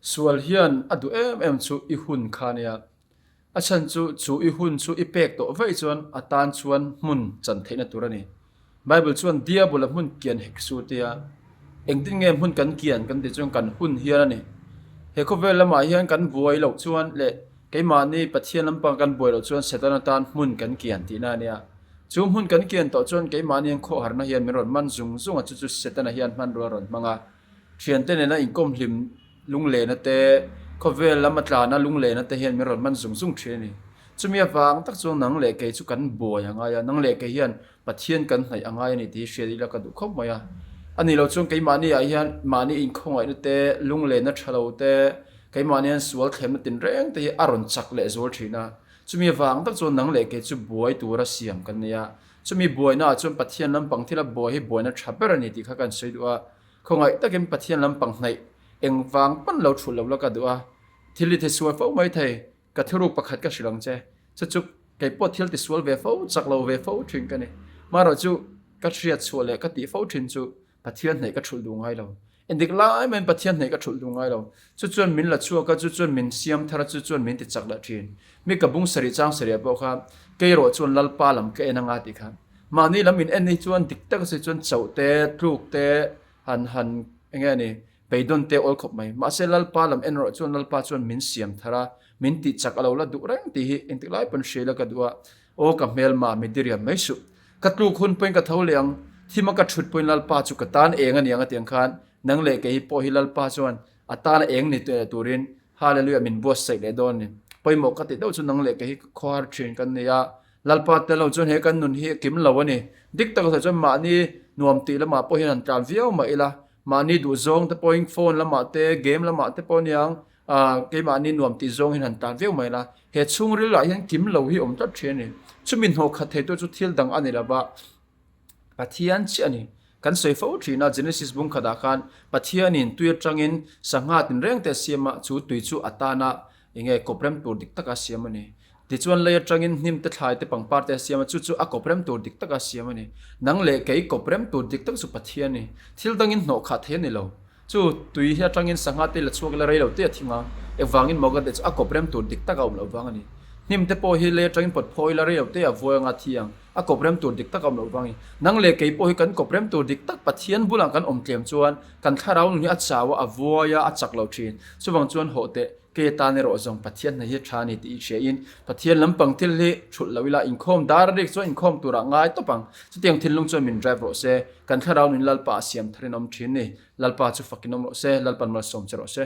Sual hian a duh em em chu i hun kha nia. A chhan chu chu i hun chu i pek tawh vaih chuan a tan chuan hmun chan theihna tur a ni. Bible chuan Diabol-a hmun kian hek su tia engtin nge hmun kan kian kan tih chuan kan hun hian a ni. He khawvel lamah hian kan buai loh chuan leh keimahni Pathian lampang kan buai loh chuan Setana tan hmun kan kian tihna a nia. Chu hmun kan kian tawh chuan keimahni an khawharna hian min rawn man zung zung a, chu chu Setana hian hmanrua a rawn hmang a. Thiante nena inkawm hlim lunglena te, khawvel lama tlana lunglena te hian min rawn man zung zung thin a ni. Chumi avang tak chuan nang leh kei chu kan buai a ngai a, nang leh kei hian Pathian kan hnaih a ngai a ni tih hi hriat ila ka duh khawp mai a. A nih loh chuan keimahni ah hian mahni inkhawngaihna te, lunglenna tha lo te, keimahni hian sual thlemna tinreng te hi a rawn chak leh zual thin a. Chumi avang tak chuan nang leh kei chu buai tura siam kan nei a. Chumi buaina ah chuan Pathian lampang thila buai hi buaina tha ber a ni tih kha kan sawi duh a. Khawngaih takin Pathian lampang hnaih engvang pawn lo thulh lo la ka duh a. Thil i tisual fo mai thei. Ka thuruk pakhat ka hrilh ang che. Chu chu kei pawh thil tisual ve fo, chak lo ve fo thin ka ni. Marawh chu ka hriat chhuah leh ka tih fo thin chu Pathian hnaih ka thulh duh ngai lo. Endik lai maiin Pathian hnaih ka thulh duh ngai lo. Chu chuan min la chhuak a, chu chuan min siam thar a, chu chuan min ti chak leh thin. Mi ka bung sarih chang sarih ah pawh kha kei erawh chuan Lalpa lam ka en anga tih kha. Mahni lam in en hi chuan dik tak a sawi chuan chauh te, tluk te, han han eng nge ni, Beidawn te awl khawp mai. Mahse Lalpa lam en rawh chuan Lalpa chuan min siam thar a, min tih chak a lo la duh reng tih hi engtik lai pawn hria ila ka duh a, aw ka hmelma mi diriam mai suh. Ka tluk hun pawhin ka tho leh ang, thim a ka thut pawhin Lalpa chu ka tan eng a ni ang a tiang khan nang leh kei hi pawh hi Lalpa chuan a tan a eng ni leh turin Hallelujah min buatsaih leh dawn a ni. Pawimawh ka tih deuh chu nang leh kei hi ka khawhar thin kan ni a, Lalpa tel lo chuan he kan nun hi a kim lo a ni. Dik tak a sawi chuan mahni nuam tih lamah pawh hian han tlan viau mah ila, Mahni duh zawng te pawhin phone lamah te, game lamah te pawh aniang ah keimahni nuam tih zawng hian han tan viau mai la. He chhungril ah hian kim lo hi awm tlat thin a ni. Chumi hnawh khat thei tu chu thil dang a ni lo va, Pathian chiah a ni. Kan sawi fo thin a, Genesis bung khatah khan Pathianin tui atangin sangha tinreng te a siam a, chu tui chu a tana Enge kawprem tur dik taka siam a ni. Tichuan lei atangin hnim te thlai te pangpar te a siam a, chu chu a kawprem tur dik taka siam a ni. Nang leh kei kawprem tur dik tak chu Pathian a ni. Thil dangin hnawh khah thei a ni lo. Chu tui hi atangin sangha te la chhuak ila rei lo te a thing a, engvangin maw ka tih chu a kawprem tur dik taka awm loh vang a ni. Hnim te pawh hi lei atangin pawt phawi ila rei lo te a vuai anga thi ang, a kawprem tur dik tak a awm loh vang a ni. Nang leh kei pawh hi kan kawprem tur dik tak Pathian bulah kan awm tlem chuan kan thlarau nun hi a chau a, a vuai a, a chak lo thin. Chuvang chuan hawh teh. Kei atan erawh zawng Pathian hna hi tha a ni tih i hria in Pathian lampang thil hi thulh lo ila inkhawm dar a rik chuan inkhawm turah ngai tawp ang. Chutiang thinlung chuan min drive rawh se. Kan thlarau nun Lalpa a siam thar in awm thin ni. Lalpa chu fakin awm rawh se. Lalpan malsawm che rawh se.